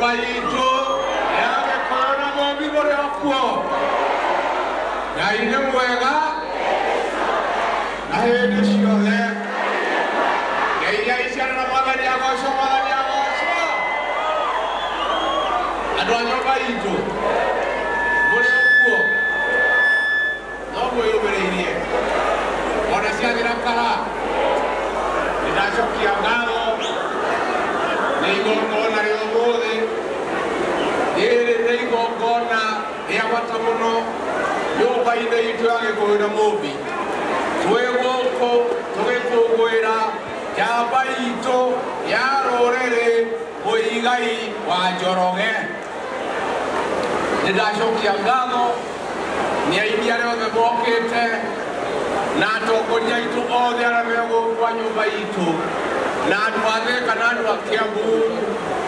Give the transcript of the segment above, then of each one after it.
nyũmba itũ ya Gĩkũyũ na Mũmbi mũrĩ o kuo. Ngai nĩ mwega na hĩndĩ ciothe. Ngeithiai ciana na Mwathani agocwo, Mwathani agocwo. Andũ a nyũmba itũ mũrĩ o kuo, no mwĩyũmĩrĩirie ona ciathira kara. Nĩndacokia ngatho nĩ igongona rĩa ũmũthĩ. Rĩrĩ nĩ igongona rĩa bata mũno nyũmba-inĩ itũ ya Gĩkũyũ na Mũmbi. Twĩ gũkũ tũgĩkũngũĩra njamba itũ ya rũrĩrĩ Mũigai wa Njoroge. Nĩndacokia ngatho nĩ aini arĩa othe mokĩte na atongoria aitũ othe arĩa me gũkũ a nyũmba itũ na andũ a Thĩka na andũ a Kĩambu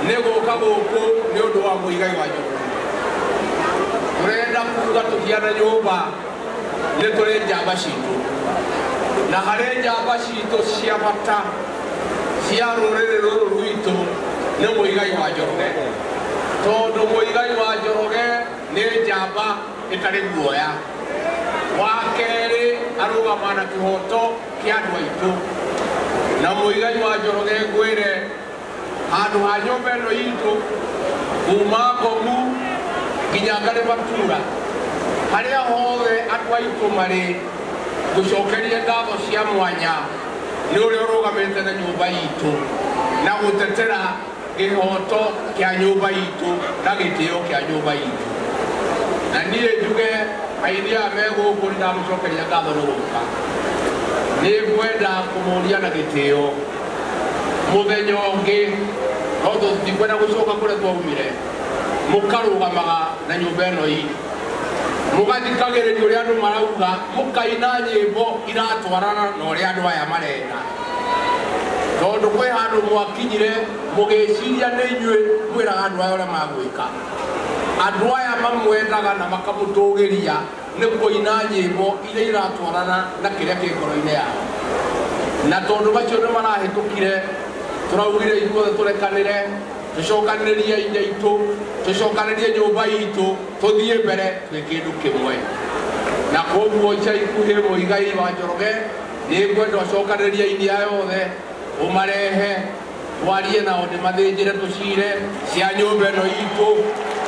nĩ gũka gũkũ nĩ ũndũ wa Mũigai wa Njoroge. Tũrenda kuga tũhiana nyũmba nĩ tũrĩ njamba citũ, na harĩ njamba citũ cia bata cia rũrĩrĩ rũrũ rwitũ nĩ Mũigai wa Njoroge, tondũ Mũigai wa Njoroge nĩ njamba ĩtarĩ guoya. Wa kerĩ arũgama na kĩhoto kĩa andũ aitũ, na Mũigai wa Njoroge ngwĩre handũ ha nyũmba ĩno itũ kuma Ngomu nginya Ngarĩmatura harĩa hothe andũ aitũ marĩ, ngũcokerie ngatho cia mwanya nĩ ũrĩa ũrũgamĩte na nyũmba itũ na gũtetera kĩhoto kĩa nyũmba itũ na gĩtĩo kĩa nyũmba itũ. Na niĩ njuge aini aya me gũkũ nĩndamũcokeria ngatho nĩ gũka. Nĩ ngwenda kũmũria na gĩtĩo mũthenya ũngĩ, no tũtikwenda gũcoka kũrĩa twaumire, mũkarũgamaga na nyũmba ĩno itũ, mũgathikagĩrĩria ũrĩa andũ marauga, mũkaina nyĩmbo iratwarana na ũrĩa andũ aya marenda, tondũ kwĩ handũ mwakinyire mũgĩciria nĩ inyuĩ mwĩraga andũ aya ũrĩa magwĩka. Andũ aya mamwendaga na makamũtũgĩria nĩ kũina nyĩmbo iria iratwarana na kĩrĩa kĩ ngoro-inĩ yao. Na tondũ macio nĩ marahĩtũkire, tũraugire ithuothe tũrekanĩre, tũcokanĩrĩrie inya itũ, tũcokanĩrĩrie nyũmba itũ, tũthiĩ mbere twĩ kĩndũ kĩmwe. Na koguo ica ikuhĩ Mũigai wa Njoroge nĩ ngwenda ũcokanĩrĩrie aini aya othe, ũmarehe twarie nao, ndĩmathĩnjĩre tũcire cia nyũmba ĩno itũ,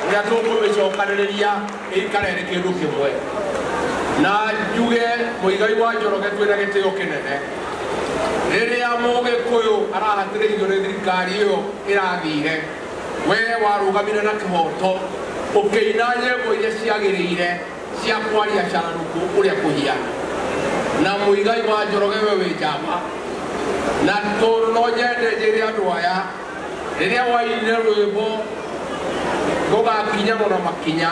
ũrĩa tũkũmĩcokanĩrĩria ĩikare ĩrĩ kĩndũ kĩmwe. Na njuge Mũigai wa Njoroge twĩna gĩtĩo kĩnene. Rĩrĩa Mũgĩkũyũ arahatĩrĩirio nĩ thirikari ĩyo ĩrathire, we warũgamire na kĩhoto ũkĩina nyĩmbo iria ciagĩrĩire cia kwaria cararũkũ ũrĩa kũhiana. Na Mũigai wa Njoroge we wĩ njamba, na tondũ no nyende njĩre andũ aya, rĩrĩa wainire rwĩmbo rũgakinya mũno makinya,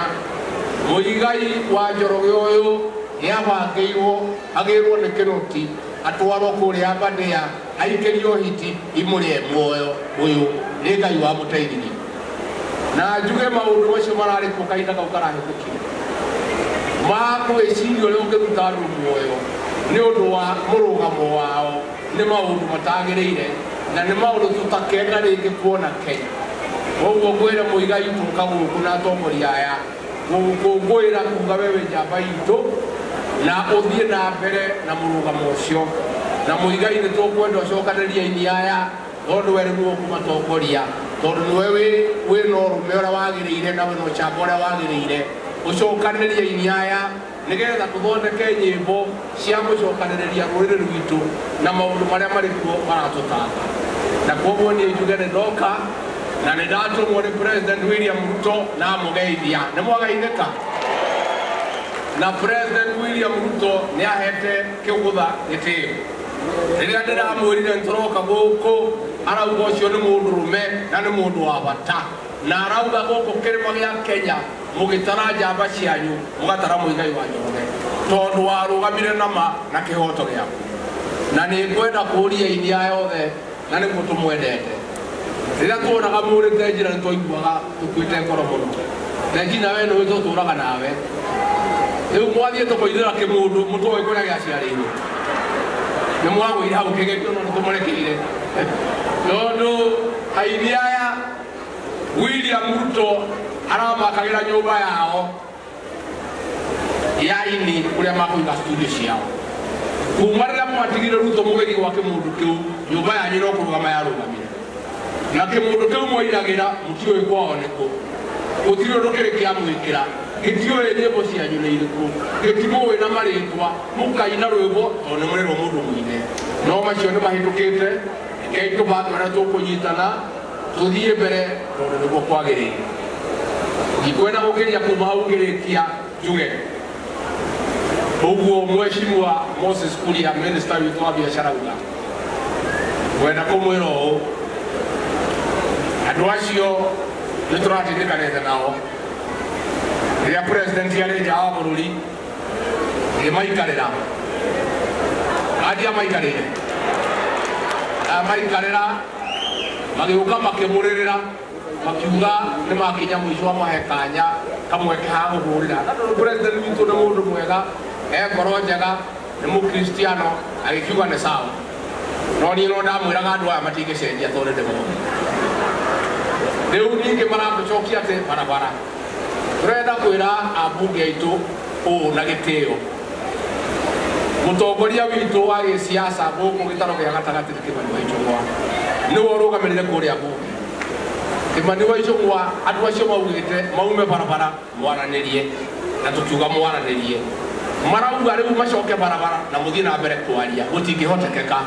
Mũigai wa Njoroge ũyũ nĩabangĩirwo agĩrwo nĩ kĩroti atwarwo kũrĩa Aberdare aikĩrio hiti imũrĩe muoyo ũyũ nĩ Ngai wamũteithirie. Na njuge maũndũ macio mararĩ kuo kahinda kau karahĩtũkire ma gwĩciria ũrĩa ũngĩruta andũ muoyo nĩ ũndũ wa mũrũgamo wao nĩ maũndũ matagĩrĩire na nĩ maũndũ tũtakenda rĩngĩ kuona Kenya. Koguo ngwĩre Mũigai tũka gũkũ na atongoria aya gũkũngũĩra kuga we wĩ njamba itũ na ũthiĩ na mbere na mũrũgamo ũcio. Na Mũigai nĩ tũkwenda ũcokanĩrĩrie aini aya tondũ we nĩwe ũkũmatongoria, tondũ nĩwe wĩna ũrũme ũrĩa wagĩrĩire na wĩna ũcamba ũrĩa wagĩrĩire. Ũcokanĩrĩrie aini aya nĩgetha tũthondeke nyĩmbo cia gũcokanĩrĩria rũrĩrĩ rwitũ na maũndũ marĩa marĩ kuo maratũtanga. Na koguo niĩ njuge nĩ ndoka na nĩ ndatũmwo nĩ President William Ruto na amũgeithia. Nĩ mwageithĩka? Na President William Ruto nĩ ahete kĩgũtha gĩtĩo. Rĩrĩa ndĩramwĩrire nĩtũroka gũkũ, arauga ũcio nĩ mũndũrũme na nĩ mũndũ wa bata, na arauga gũkũ kĩrĩma gĩa Kenya mũgĩtara njamba cianyu mũgatara Mũigai wa Njoroge, tondũ warũgamire na ma na kĩhoto gĩaku. Na nĩ ngwenda kũũria aini aya othe, na nĩguo tũmwendete, rĩrĩa tuonaga mũrĩte njĩra nĩ twaiguaga tũkuĩte ngoro mũno. Thengi nawe nĩũĩ tũtũraga nawe, rĩu mwathiĩte kũinĩra kĩmũndũ mũtoĩ kũrĩa gĩaciarĩirwo, nĩ mwagũire hau kĩgerio no nĩtũmũrekeire, tondũ aini aya William Ruto aramakagĩra nyũmba yao ya ini kũrĩa makũiga studio ciao. Kuma rĩrĩa mwatigire Ruto mũgĩthiĩ gwa kĩmũndũ kĩu, nyũmba yanyu no kũrũgama yarũgamire. Na kĩmũndũ kĩu mwainagĩra mũtiũĩ kwao nĩkũ, gũtirĩ ũndũ kĩrĩ kĩamwĩkĩra, gĩtiũĩ nyĩmbo cianyu nĩ irĩkũ, gĩtimũĩ na marĩtwa, mũkaina rwĩmbo tondũ nĩ mũrerwo mũndũ mũine. No macio nĩ mahĩtũkĩte, rekei tũbange ũrĩa tũkũnyitana tũthiĩ mbere tondũ nĩguo kwagĩrĩire. Ndikwenda gũkĩria kuma hau ngĩrĩkia njuge ũguo Mheshimiwa Moses Kuria, minister witũ wa biacara, uga ngwenda kũmwĩra ũũ, andũ acio nĩ tũratindĩkanĩte nao. Rĩrĩa president arĩ nja wa bũrũri ngĩmaikarĩra, andia maikarĩire, maikarĩra magĩũka makĩmũrĩrĩra makiuga nĩ makinya mũico wa mahe kanya kamweke ha gũhũrĩra. Na tondũ president witũ nĩ mũndũ mwega, e ngoro njega, nĩ mũkristiano, agĩkiuga nĩ sawa. No niĩ no ndamwĩraga andũ aya matingĩcenjia tondũ nĩ rĩu ningĩ maratũcokia atĩ barabara. Tũrenda kwĩra ambunge aitũ ũũ na gĩtĩo, mũtongoria witũ wa gĩsiasa gũkũ gĩtaro gĩa gatagatĩ nĩ Kĩmani wa Ichung'wa, nĩwe ũrũgamĩrĩire kũrĩa bunge. Kĩmani wa Ichung'wa, andũ acio maugĩte maume barabara mwaranĩrie, na tũkiuga mwaranĩrie. Marauga rĩu macoke barabara na mũthiĩ na mbere kwaria, gũtingĩhotekeka.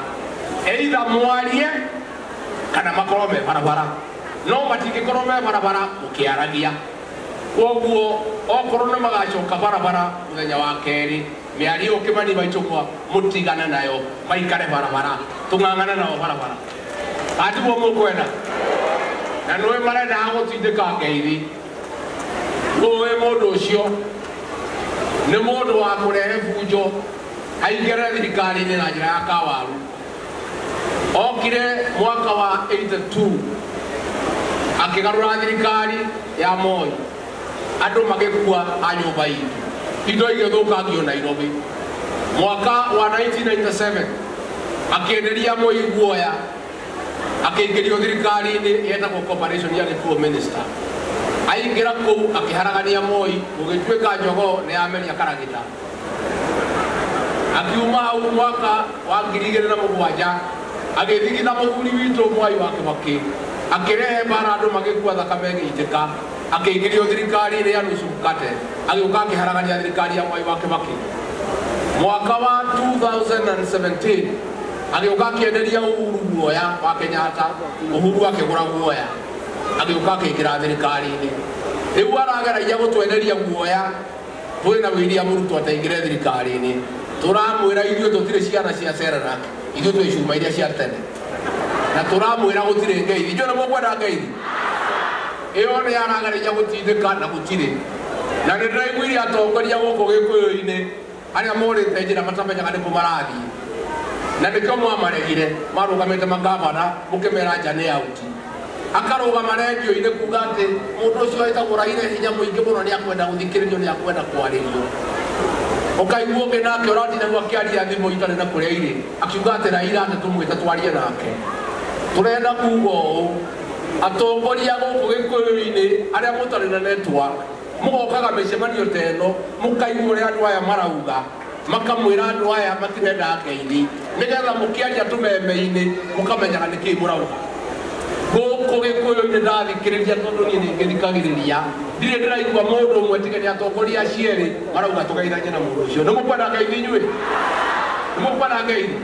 Either mwarie kana makorwo me barabara, no matingĩkorwo me barabara mũkĩaragia. Koguo okorwo nĩ magacoka barabara mũthenya wa kerĩ, mĩario Kĩmani wa Ichung'wa mũtigane nayo, maikare barabara, tũng'ang'ane nao barabara. Atiguo mũkwenda? Na nĩũĩ marendaga gũtindĩka ngeithi. Nũĩ mũndũ ũcio nĩ mũndũ wa kũrehe bunjo aingĩre thirikari-inĩ na njĩra ya kawaru. Okire mwaka wa 82 akĩgarũra thirikari ya Moi, andũ magĩkua a nyũmba itũ, indo igĩthũkangio Nairobi. Mwaka wa 1997 akĩenderia Moi guoya, akĩingĩrio thirikari-inĩ yetagwo Corporation ya Gĩkuũ minister. Aingĩra kũu akĩharagania Moi, gũgĩtuĩka njogoo nĩ yameria karagita. Akiuma hau mwaka wa 2007 agĩthigitha mũthuri witũ Mwai wa Kĩbakĩ, akĩrehe mbara andũ magĩkua thakame ĩgĩitĩka, akĩingĩrio thirikari-inĩ ya nusu mkate, agĩũka akĩharagania thirikari ya Mwai wa Kĩbakĩ. Mwaka wa 2017 agĩũka akĩenderia Uhuru guoya wa Kenyatta, Uhuru akĩgũra guoya, agĩũka akĩingĩra thirikari-inĩ. Rĩu arageragia gũtwenderia guoya twĩna William Ruto ataingĩre thirikari-inĩ. Tũramwĩra ithuĩ tũtirĩ ciana cia Serelak, ithuĩ twĩ cuma iria cia tene, na tũramwĩra gũtirĩ ngeithi. Inyuĩ nĩ mũkwenda ngeithi? Ĩyo nĩ arageragia gũtindĩka na gũtirĩ. Na nĩ ndĩraiguire atongoria gũkũ Gĩkũyũ-inĩ arĩa morĩte njĩra matamenyaga nĩkũ marathiĩ, na nĩkĩo mwamaregire marũgamĩte magavana mũkĩmera nja nĩ auti. Akarũgama rendio-inĩ kuga atĩ mũndũ ũcio wĩtagwo Raila hinya mũingĩ mũno nĩ akwenda gũthikĩrĩrio, nĩ akwenda kwarĩrio. Ũkaigua ũngĩ nake ũratinda hau akĩaria thimũ itarĩ na kũrĩa irĩ, akiuga atĩ Raila atĩ tũmwĩte twarie nake. Tũrenda kuga ũũ, atongoria gũkũ Gĩkũyũ-inĩ arĩa mũtarĩ na network, mũgokaga mĩcemanio ta ĩno, mũkaigua ũrĩa andũ aya marauga, makamwĩra andũ aya matirenda ngeithi, nĩgetha mũkĩaria tũmeme-inĩ mũkamenyaga nĩkĩĩ mũrauga. Gũkũ Gĩkũyũ-inĩ ndathikĩrĩria tondũ niĩ nĩngĩthikagĩrĩria, ndirĩ ndĩraigua mũndũ ũmwe tiga nĩ atongoria acio erĩ marauga tũgeithanie na mũndũ ũcio. Nĩ mũkwenda ngeithi inyuĩ? Nĩ mũkwenda ngeithi?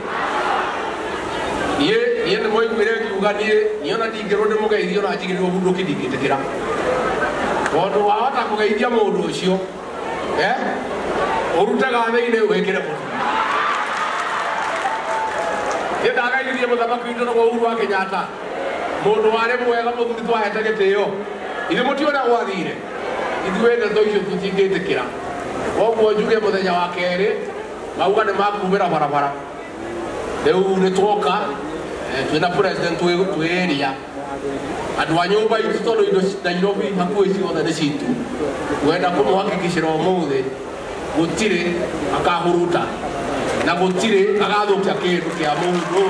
Niĩ nĩ mwaiguire ngiuga niĩ ona ndingĩrwo ndĩmũgeithie ona njigĩrĩrwo bunduki ndingĩtĩkĩra, tondũ wahota kũgeithia mũndũ ũcio ũrute gathĩ-inĩ wĩkĩre mũtu. Niĩ ndageithirie mũthamaki witũ nĩguo Uhuru wa Kenyatta, mũndũ warĩ mwega, mũthuri twahete gĩtĩo. Ithuĩ mũtiũĩ ũrĩa gwathire, ithuĩ ndeto icio tũtingĩtĩkĩra. Koguo njuge mũthenya wa kerĩ mauga nĩ makumĩra barabara. Rĩu nĩ twoka twĩna president twĩ area, andũ a nyũmba itũ tondũ indo Nairobi hakuhĩ ciothe nĩ citũ, ngwenda kũmũhakikicĩra ũmũthĩ gũtirĩ akahuruta na gũtirĩ agathũkia kĩndũ kĩa mũndũ.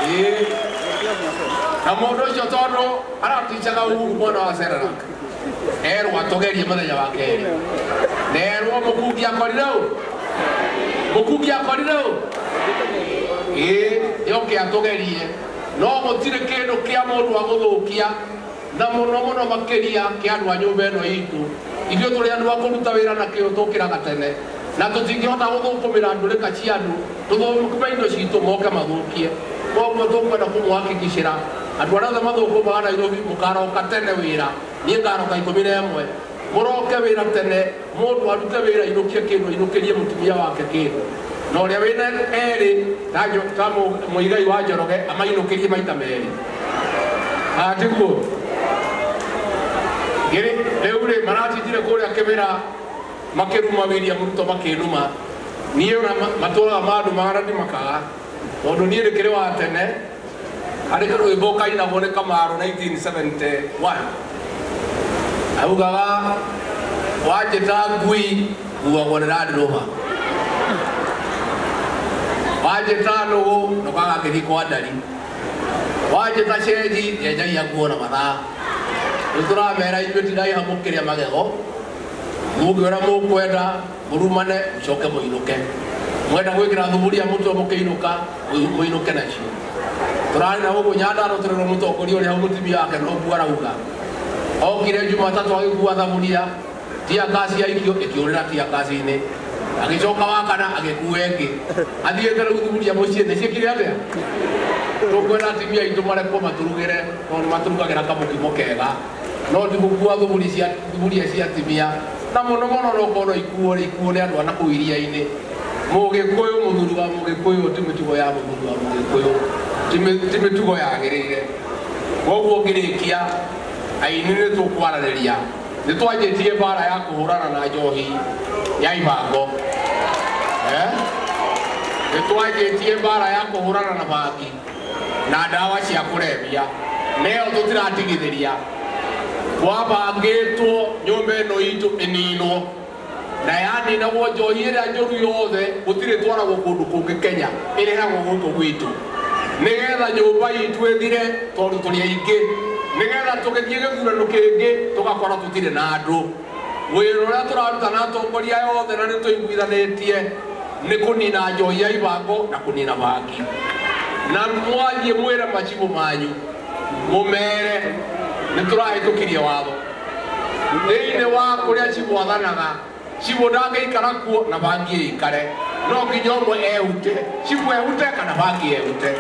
Ĩĩ. Na mũndũ ũcio tondũ araticaga Uhuru mwana wa Serelak erwo atũgerie mũthenya wa kerĩ na erwo mũkungi akorire ũ mũkungi akorire ũ ĩĩ yoke atũgerie no gũtirĩ kĩndũ kĩa mũndũ agũthũkia na mũno mũno makĩria kĩa andũ a nyũmba ĩno itũ ithuĩ tũrĩ andũ a kũruta wĩra na kĩo tũkĩraga tene na tũtingĩhota gũthũkũmĩra ndũrĩka cia andũ tũthũkũme indo citũ moke mathũkie koguo tũkwenda kũmũhakikicĩra andũ arĩa othe mathũkũmaga Nairobi mũkaroka tene wĩra niĩ ngaroka 11 mũroke wĩra tene mũndũ arute wĩra ainũkie kĩndũ ainũkĩrie mũtumia wake kĩndũ na ũrĩa wĩna erĩ ta Mũigai wa Njoroge amainũkĩrie maita merĩ atiguo rĩu rĩ maratinjire kũrĩa kĩmĩra makĩruma William Ruto makĩnuma niĩ ona matũraga mandumaga na ndimakaga tondũ niĩ ndĩkĩrĩ wa tene harĩ karwĩmbo kainagwo nĩ Kamaru 1971 augaga wanjĩta ngui nguagwo nĩ Land Rover wanjĩta nũgũ nũkaga ngĩthiĩ kwa ndari wanjĩta cenji nyenjagia nguo na mathaa rĩu tũramera ithuĩ tinaiha mũkĩrĩa magego mũngĩona mũkwenda mũrumane mũcoke mũinũke mwenda gwĩkĩra thuburia mũtwe mũkĩinũka mũinũke nacio tũrarĩ na gũkũ Nyandarua tũrĩrwo mũtongoria ũrĩa hau mũtumia wake noguo arauga okire Jumatatũ agĩkua thaburia tia ngasi yaikio ĩkĩũrĩra tia ngasi-inĩ agĩcoka wakana agĩkua ĩngĩ athiĩte rĩu thuburia mũciĩ nĩ ciĩkire atĩa tũkwenda atumia aitũ marekwo maturugĩre tondũ maturugagĩra kamũkimo kega no ti gũkua thuburia cia atumia na mũno mũno no korwo ikuo ikuo nĩ andũ a nakũu iria-inĩ mũgĩkũyũ mũthuri wa mũgĩkũyũ ti mĩtugo ya mũthuri wa mũgĩkũyũ ti mĩtugo yagĩrĩire koguo ngĩrĩkia aini nĩ tũkwaranĩria nĩ twanjĩtie mbara ya kũhũrana na njohi ya ibango nĩ twanjĩtie mbara ya kũhũrana na bangi na ndawa cia kũrebia nĩyo tũtiratigithĩria kwabangĩtwo nyũmba ĩno itũ ĩninwo na yaninagwo njohi ĩrĩa njũru yothe gũtirĩ twaragwo kũndũ kũngĩ Kenya ĩrehagwo gũkũ gwitũ nĩgetha nyũmba itũ ĩthire tondũ tũrĩ aingĩ nĩgetha tũgĩthiĩ gĩthurano kĩngĩ tũgakora tũtirĩ na andũ wĩra ũrĩa tũraruta na atongoria aya othe na nĩ tũiguithanĩtie nĩ kũnina njohi ya ibango na kũnina bangi na mwathiĩ mwĩre macibũ manyu mũmere nĩ tũrahĩtũkirie watho thĩinĩ wa kũrĩa cibũ athanaga cibũ ndangĩikara kuo na bangi ĩikare no nginya ũmwe ehute cibũ ehute kana bangi ehute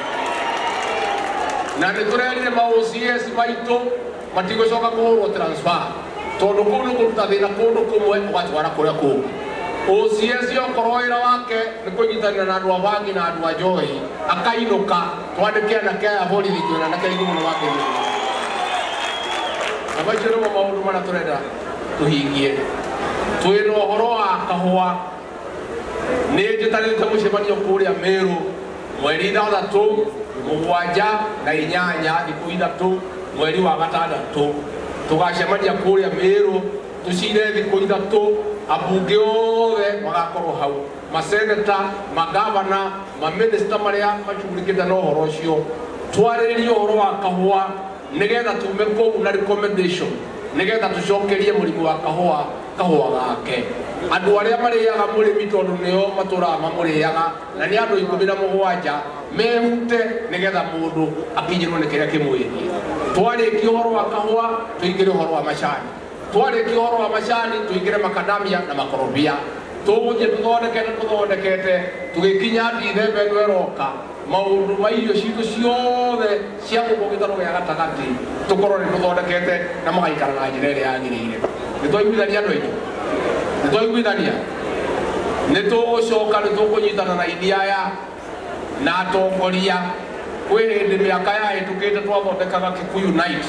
na nĩ tũrerire ma OCS maitũ matigũcoka kũhũrwo transfer tondũ kũu nĩ kũruta thĩna kũndũ kũmwe ũgatwara kũrĩa kũngĩ OCS okorwo wĩra wake nĩ kũnyitanĩra na andũ a bangi na andũ a njohi akainũka twandĩke anake aya borithi twĩna anake aingĩ mũno makĩria na macio nĩmo maũndũ marĩa tũrenda tũhingie twĩna ũhoro wa kahũa nĩ njĩtanĩte mũcemanio kũrĩa Meru mweri 6 7 na 8 thikũ 3 mweri wa 6 tũgacemania kũrĩa Meru tũcire thikũ 3 ambunge othe magakorwo hau maseneta magavana maminista marĩa macugurikĩte na ũhoro ũcio twarĩrĩrie ũhoro wa kahũa nĩgetha tume kũu na recommendation nĩgetha tũcokerie mũrĩmi wa kahũa kahũa gake andũ arĩa marĩaga mũrĩmi tondũ nĩo matũraga mamũrĩaga na nĩ andũ 17 mehute nĩgetha mũndũ akinyĩrwo nĩ kĩrĩa kĩmwĩgiĩ twarĩkia ũhoro wa kahũa tũingĩre ũhoro wa macani twarĩkia ũhoro wa macani tũingĩre makadamia na makorobia tũgũthiĩ tũthondekete tũgĩkinya Dithemba ĩno ĩroka maũndũ ma irio citũ ciothe cia gũkũ gĩtarũ gĩa gatagatĩ tũkorwo nĩ tũthondekete na magaikara na njĩra ĩrĩa yagĩrĩire nĩ twaiguithania andũ aitũ nĩ twaiguithania nĩ tũgũcoka nĩ tũkũnyitana na aini aya na atongoria kwĩ hĩndĩ mĩaka yahĩtũkĩte twathondekaga Kikuyu Night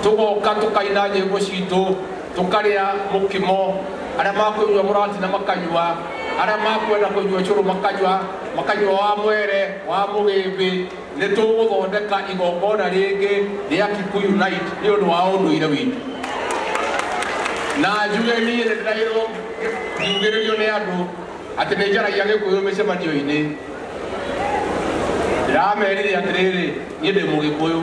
tũgoka tũkaina nyĩmbo citũ tũkarĩa mũkimo arĩa makũnyua mũratina makanyua arĩa makwenda kũnyua cũrũ makanyua wa mwere wa mũgĩmbĩ nĩ tũgũthondeka igongona rĩngĩ rĩa Kikuyu Night nĩ ũndũ wa ũndũire witũ na njuge niĩ nĩ ndĩrairwo ngiugĩrĩrio nĩ andũ atĩ nĩ njaragia Gĩkũyũ mĩcemanio-inĩ ndĩramerire atĩrĩrĩ niĩ ndĩ Mũgĩkũyũ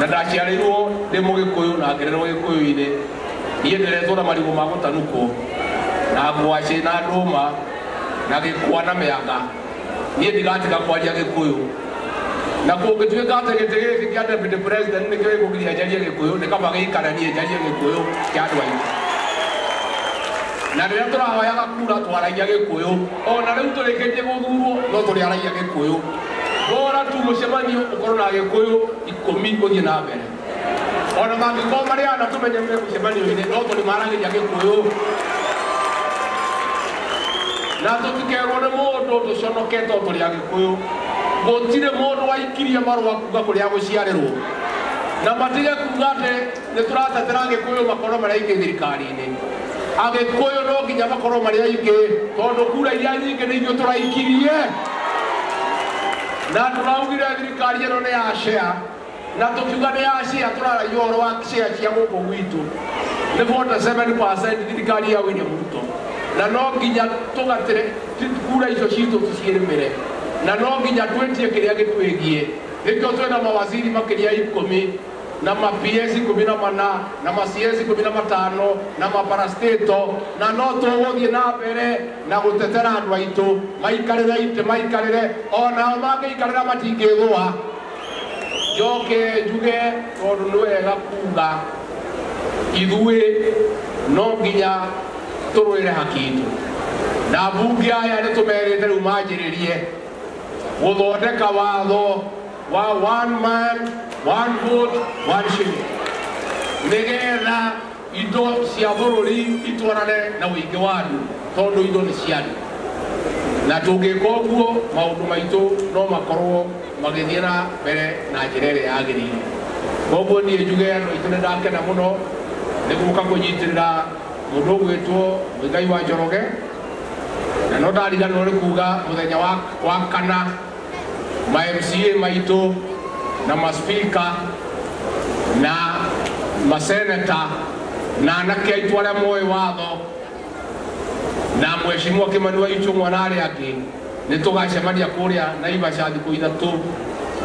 Na ndaciarĩirwo ndĩ Mũgĩkũyũ na ngĩrerwo Gĩkũyũ-inĩ. Niĩ ndĩretwo na marigũ ma gũtanukwo na ngwacĩ na ndũma na gĩkwa na mĩanga. Niĩ ndigatiga kwaria Gĩkũyũ. Na kũngĩtuĩka atĩ gĩtĩ gĩkĩ kĩa deputy president nĩkĩo gĩkũgiria njarie Gĩkũyũ, nĩ kaba gĩikare niĩ njarie Gĩkũyũ kĩa andũ aitũ. Na rĩrĩa tũrahoyaga kura twaragia Gĩkũyũ, ona rĩu tũrĩkĩtie gũthurwo no tũrĩaragia Gĩkũyũ. Bora tu mũcemanio ũkorwo na Gĩkũyũ 10 gũthiĩ na mbere. Ona mangĩkorwo marĩ ana tũmenye me mũcemanio-inĩ, no tũrĩmaragĩria Gĩkũyũ. Na tũtikerwo nĩ mũndũ tũconoke tondũ tũrĩ Agĩkũyũ. Gũtirĩ mũndũ waikirie marũa kuga kũrĩa gũciarĩrwo. Na matige kuga atĩ nĩ tũratetera Agĩkũyũ makorwo marĩ aingĩ thirikari-inĩ. Agĩkũyũ no nginya makorwo marĩ aingĩ tondũ kura iria nyingĩ nĩ ithuĩ tũraikirie. Na tũraugire thirikari ĩno nĩ ya share, na tũkiuga nĩ ya share tũraragia ũhoro wa share cia gũkũ gwitũ. Nĩ 47% thirikari ya William Ruto. Na no nginya tũgatĩre kura icio citũ tũciĩrĩmĩre. Na no nginya twĩtie kĩrĩa gĩtwĩgiĩ. Nĩkĩo twĩna mawaziri makĩria 10 na ma PS 14 na ma CS 15 na ma parastato, na no tũgũthiĩ na mbere na gũtetera andũ aitũ maikarĩre itĩ maikarĩre, onao mangĩikarĩra matingĩgũa. Njoke njuge tondũ nĩ wega kuga ithuĩ no nginya tũrũĩre haki itũ. Na mbunge aya nĩ tũmerĩte rĩu manjĩrĩrie gũthondeka watho wa one man one vote one shilling, nĩgetha indo cia bũrũri itwarane na ũingĩ wa andũ, tondũ indo nĩ cia andũ. Na tũngĩka ũguo maũndũ maitũ no makorwo magĩthiĩ na mbere na njĩra ĩrĩa yagĩrĩire. Koguo niĩ njuge andũ aitũ nĩ ndakena mũno nĩ gũka kũnyitĩrĩra mũndũ ũgwĩtwo Muigai wa Njoroge. Na no ndariganĩrwo nĩ kuga mũthenya wa kana ma MCA maitũ na ma speaker na ma senator na anake aitũ arĩa moĩ watho na mheshimiwa Kimani wa Ichung'wa na arĩa angĩ nĩ tũgacemania kũrĩa Naivasha thikũ 3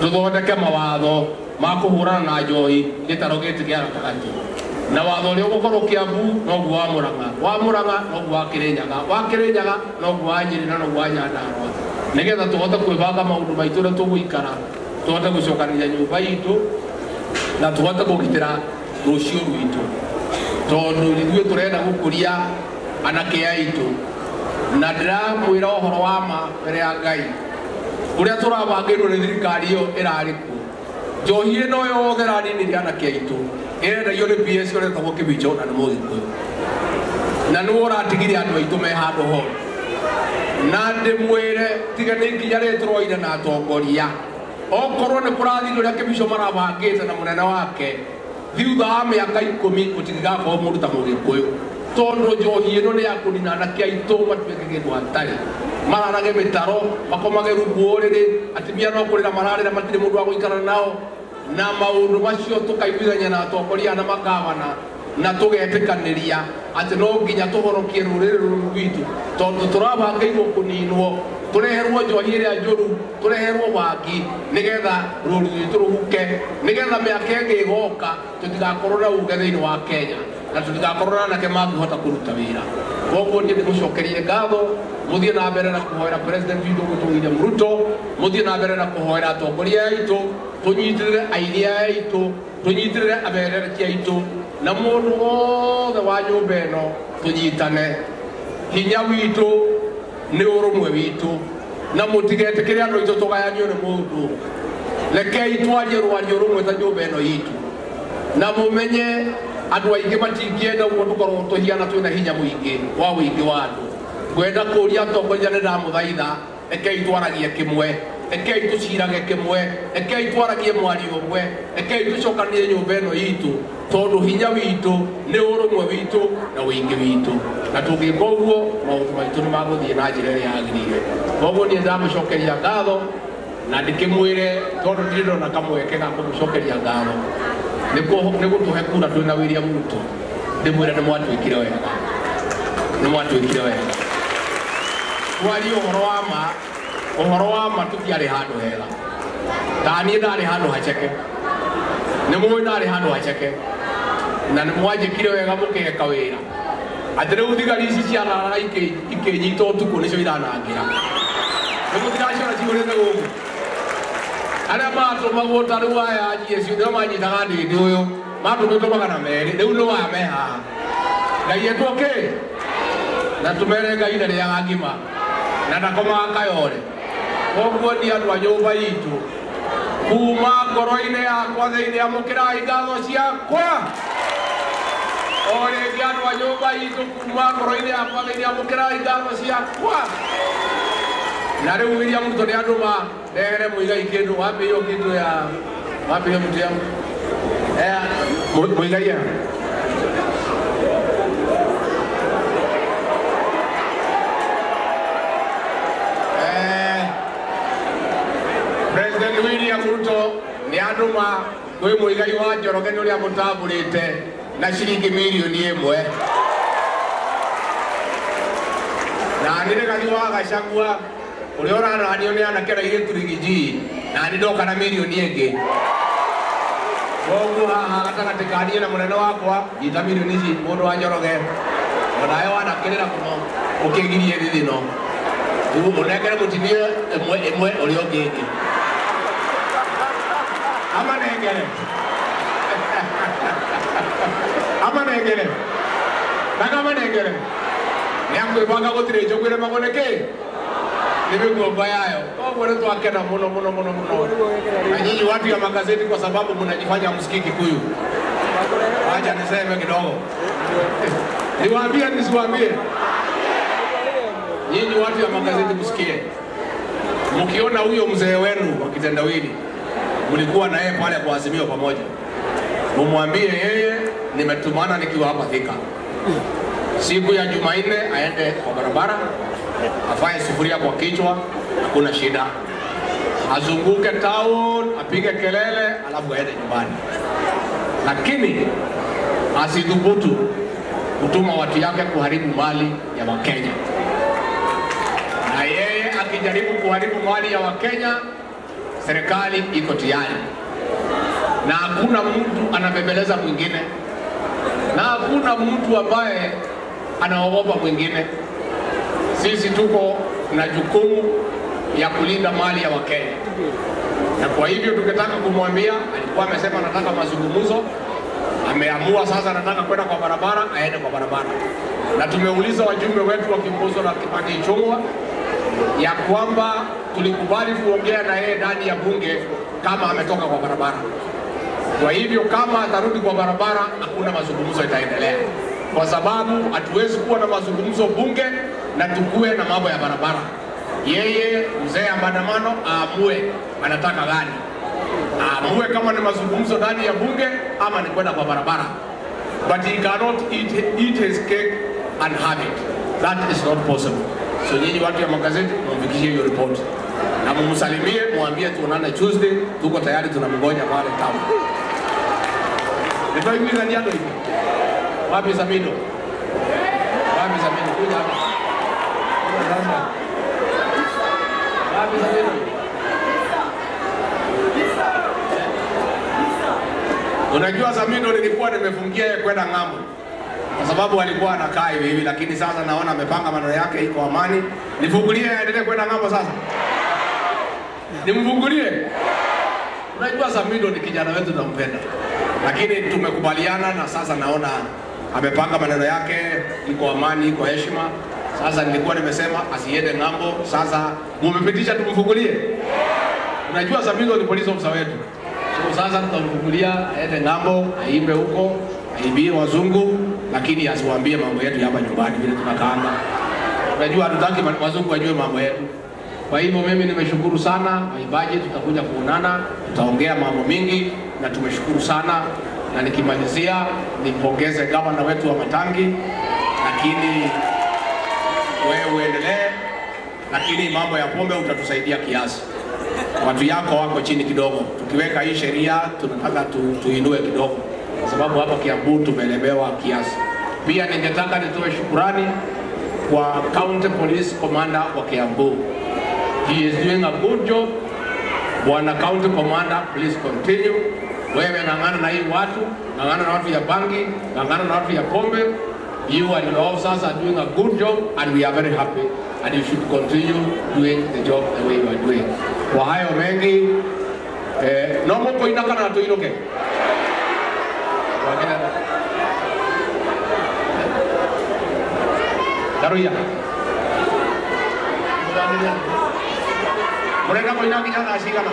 tũthondeke mawatho ma kũhũrana na njohi gĩtaro gĩtĩ kĩa gatagatĩ. Na watho ũrĩa ũgũkorwo Kiambu noguo wa Murang'a, wa Murang'a noguo wa Kĩrĩnyaga, wa Kĩrĩnyaga noguo wa Nyĩrĩ na noguo wa Nyandarũa, nĩgetha tũhote kwĩbanga maũndũ maitũ ũrĩa tũgũikara, tũhote gũcokanĩria nyũmba itũ na tũhote kũgitĩra rũciũ rwitũ, tondũ ithuĩ tũrenda gũkũria anake aitũ. Na ndĩramwĩra ũhoro wa ma mbere ya Ngai, ũrĩa tũrabangĩirwo nĩ thirikari ĩyo ĩrarĩ kuo, njohi ĩno yothe ĩraninire anake aitũ ĩrendagio nĩ PS ũrĩa wĩtagwo Kĩbicho na nĩ Mũgĩkũyũ, na nĩwe ũratigire andũ aitũ me handũ ho. Na ndĩmwĩre tiga nĩ ikinya rĩrĩ tũroire na atongoria, okorwo nĩ kũrathiĩ ũrĩa Kĩbicho marabangĩte na mũnene wake, thutha wa mĩaka 10 gũtingĩgakorwo mũndũ ta Mũgĩkũyũ, tondũ njohi ĩno nĩ ya kũnina anake aitũ matuĩke kĩndũ hatarĩ. Mararage mĩtaro, makomage rungu ũrĩrĩ, atumia no kũrĩra mararĩra, matirĩ mũndũ wa gũikara nao. Na maũndũ macio tũkaiguithania na atongoria na makavana na tũgetĩkanĩria atĩ no nginya tũhonokie rũrĩrĩ rũrũ rwitũ, tondũ tũrabangĩirwo kũninwo, tũreherwo njohi ĩrĩa njũru, tũreherwo bangi, nĩgetha rũrũ rwitũ rũhuke, nĩgetha mĩaka ĩngĩ ĩgoka tũtigakorwo na uge thĩinĩ wa Kenya, na tũtigakorwo na anake mangĩhota kũruta wĩra. Koguo niĩ ndĩmũcokerie ngatho, mũthiĩ na mbere na kũhoera president witũ ũgwĩtwo William Ruto, mũthiĩ na mbere na kũhoera atongoria aitũ, tũnyitĩrĩre aini aitũ, tũnyitĩrĩre amererekia aitũ, na mũndũ wothe wa nyũmba ĩno tũnyitane. Hinya witũ nĩ ũrũmwe witũ, na mũtigetĩkĩre andũ aitũ tũgayanio nĩ mũndũ. Rekei twarie rwario rũmwe ta nyũmba ĩno itũ, na mũmenye andũ aingĩ matingĩenda ũguo tũkorwo tũhiana twĩna hinya mũingĩ wa ũingĩ wa andũ. Ngwenda kũria atongoria nĩ ndamũthaitha, rekei twaragie kĩmwe, rekei tũcirage kĩmwe, rekei twaragie mwario ũmwe, rekei tũcokanĩrie nyũmba ĩno itũ, tondũ hinya witũ nĩ ũrũmwe witũ na ũingĩ witũ. Na tũngĩka ũguo maũndũ maitũ nĩ magũthiĩ na njĩra ĩrĩa yagĩrĩire. Koguo niĩ ndamũcokeria ngatho na ndĩkĩmwĩre tondũ ndirĩ ndona kamweke ga kũmũcokeria ngatho nĩ gũtũhe kura twĩna William Ruto, ndĩmwĩre nĩ mwatwĩkire wega, nĩ mwatwĩkire wega. Twarie ũhoro wa ma, ũhoro wa ma tũtiarĩ handũ hega, ta niĩ ndarĩ handũ haceke. Nĩ mũĩ ndarĩ handũ haceke na nĩ mwanjĩkire wega mũkĩheka wĩra atĩ rĩu thigari ici ciararaga ikĩnyita ũtukũ nĩcio iranangĩra nĩ mũtiraciona cihũrĩte gũkũ arĩa matũmagwo ta rĩu aya GSU nĩo manyitaga ndĩndĩ ũyũ matũmĩtwo 200 rĩu nĩ waya me haha. Ngai etwo kĩ na tũmere Ngai ndarĩaga ngima na ndakomaga kayore. Koguo ni andũ a nyũmba itũ kuma ngoro-inĩ yakwa thĩinĩ amũkĩrai ngatho ciakwa. O rĩngĩ andũ a nyũmba itũ kuma ngoro-inĩ yakwa thĩinĩ amũkĩrai ngatho ciakwa. Na rĩu William Ruto nĩ andũma ndehere Muigai kĩndũ wapi hiyo kitu ya wapi hiyo mtu yangu Muigai ya President William Ruto nĩ andũma kwĩ Muigai wa Njoroge nĩ ũrĩa mũtambũrĩte na ciringi mirioni 1. Na nĩ Rigathi wa Gachagua ũrĩa ũraranio nĩ anake na airĩtu rigiji na nĩ ndoka na mirioni ĩngĩ. Koguo haha gatagatĩ ka niĩ na mũnene wakwa nyita mirioni ici mũndũ wa Njoroge onawe wanakĩrĩra mũno ũkĩgirie thithino ũnengere mũtinio ĩmwe ĩmwe ũrĩa ũngĩ ĩngĩ amanengere amanengere ndakamanengere nĩ akwĩbanga gũtirĩ njũkwĩre magwo nĩ kĩ nĩ mĩguongo yayo. Koguo nĩ twakena mũno mũno mũno mũno. Na nyinyi watu ya magazeti kwa sababu mnajifanya msikii Kikuyu. Acha niseme kidogo. Niwaambie nisiwaambie? Nyinyi watu ya magazeti msikie. Mkiona huyo mzee wenu wa kitendawili mlikuwa na yeye pale kwa Azimio pamoja, mumwambie yeye nimetumana nikiwa hapa Thika. Siku ya Jumanne aende kwa barabara, afae sufuria kwa kichwa, hakuna shida. Azunguke town, apige kelele, alafu aende nyumbani. Lakini asidhubutu kutuma watu yake kuharibu mali ya Wakenya. Na yeye akijaribu kuharibu mali ya Wakenya, serikali iko tayari. Na hakuna mtu anabembeleza mwingine. Na hakuna mtu ambaye anaogopa mwingine. Sisi tuko na jukumu ya kulinda mali ya Wakenya. Na kwa hivyo tukitaka kumwambia, alikuwa amesema anataka mazungumzo, ameamua sasa anataka kwenda kwa barabara, aende kwa barabara. Na tumeuliza wajumbe wetu wakiongozwa na Kibaki Ichung'wa ya kwamba tulikubali kuongea na yeye ndani ya bunge kama ametoka kwa barabara. Kwa hivyo kama atarudi kwa barabara, hakuna mazungumzo itaendelea. Kwa sababu hatuwezi kuwa na mazungumzo bunge na tukue na mambo ya barabara. Yeye mzee ya maandamano aamue anataka gani. Aamue kama ni mazungumzo ndani ya bunge ama ni kwenda kwa barabara. But he cannot eat his cake and have it. That is not possible. So nyinyi watu ya magazeti mumfikishie hiyo report. Na mumsalimie, muambie tuonane Tuesday, tuko tayari tunamngoja pale town. Ndio hivi hivi. Wapi Samino? Wapi Samino? Kuja hapa. Wapi Samino? Unajua Samino nilikuwa nimefungia yeye kwenda ng'ambo. Kwa sababu alikuwa anakaa hivi hivi, lakini sasa naona amepanga maneno yake iko amani. Nifungulie aendelee kwenda ng'ambo sasa. Nimfungulie? Unajua Samido ni kijana wetu tunampenda. Lakini tumekubaliana na sasa naona amepanga maneno yake, iko amani, iko heshima. Sasa nilikuwa nimesema asiende ng'ambo, sasa mumepitisha tumfungulie. Unajua Samido ni police officer wetu. So sasa tutamfungulia aende ng'ambo, aimbe huko, aibie wazungu, lakini asiwaambie mambo yetu hapa nyumbani vile tunakaanga. Unajua hatutaki wazungu wajue mambo yetu. Kwa hivyo mimi nimeshukuru sana waimbaji, tutakuja kuonana, tutaongea mambo mingi na tumeshukuru sana. Na nikimalizia nipongeze gavana wetu wa Matangi, lakini wewe uendelee, lakini mambo ya pombe utatusaidia kiasi. Watu yako wako chini kidogo. Tukiweka hii sheria tunataka tuinue kidogo, kwa sababu hapa Kiambu tumelemewa kiasi. Pia ningetaka nitoe shukurani kwa County Police Commander wa Kiambu. He is doing a good job. Bwana County Commander, please continue. Wewe ng'ang'ana na hii watu, ng'ang'ana na watu ya bangi, ng'ang'ana na watu ya pombe. You and your officers are doing a good job and we are very happy, and you should continue doing the job the way you are doing. Kwa hayo mengi, no mukoina kana tuinuke. Daruya. Murenda koina nginya thaa cigana?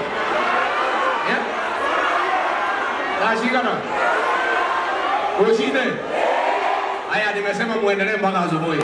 Thaa cigana? Rũcinĩ? Aya, nimesema muendelee mpaka asubuhi.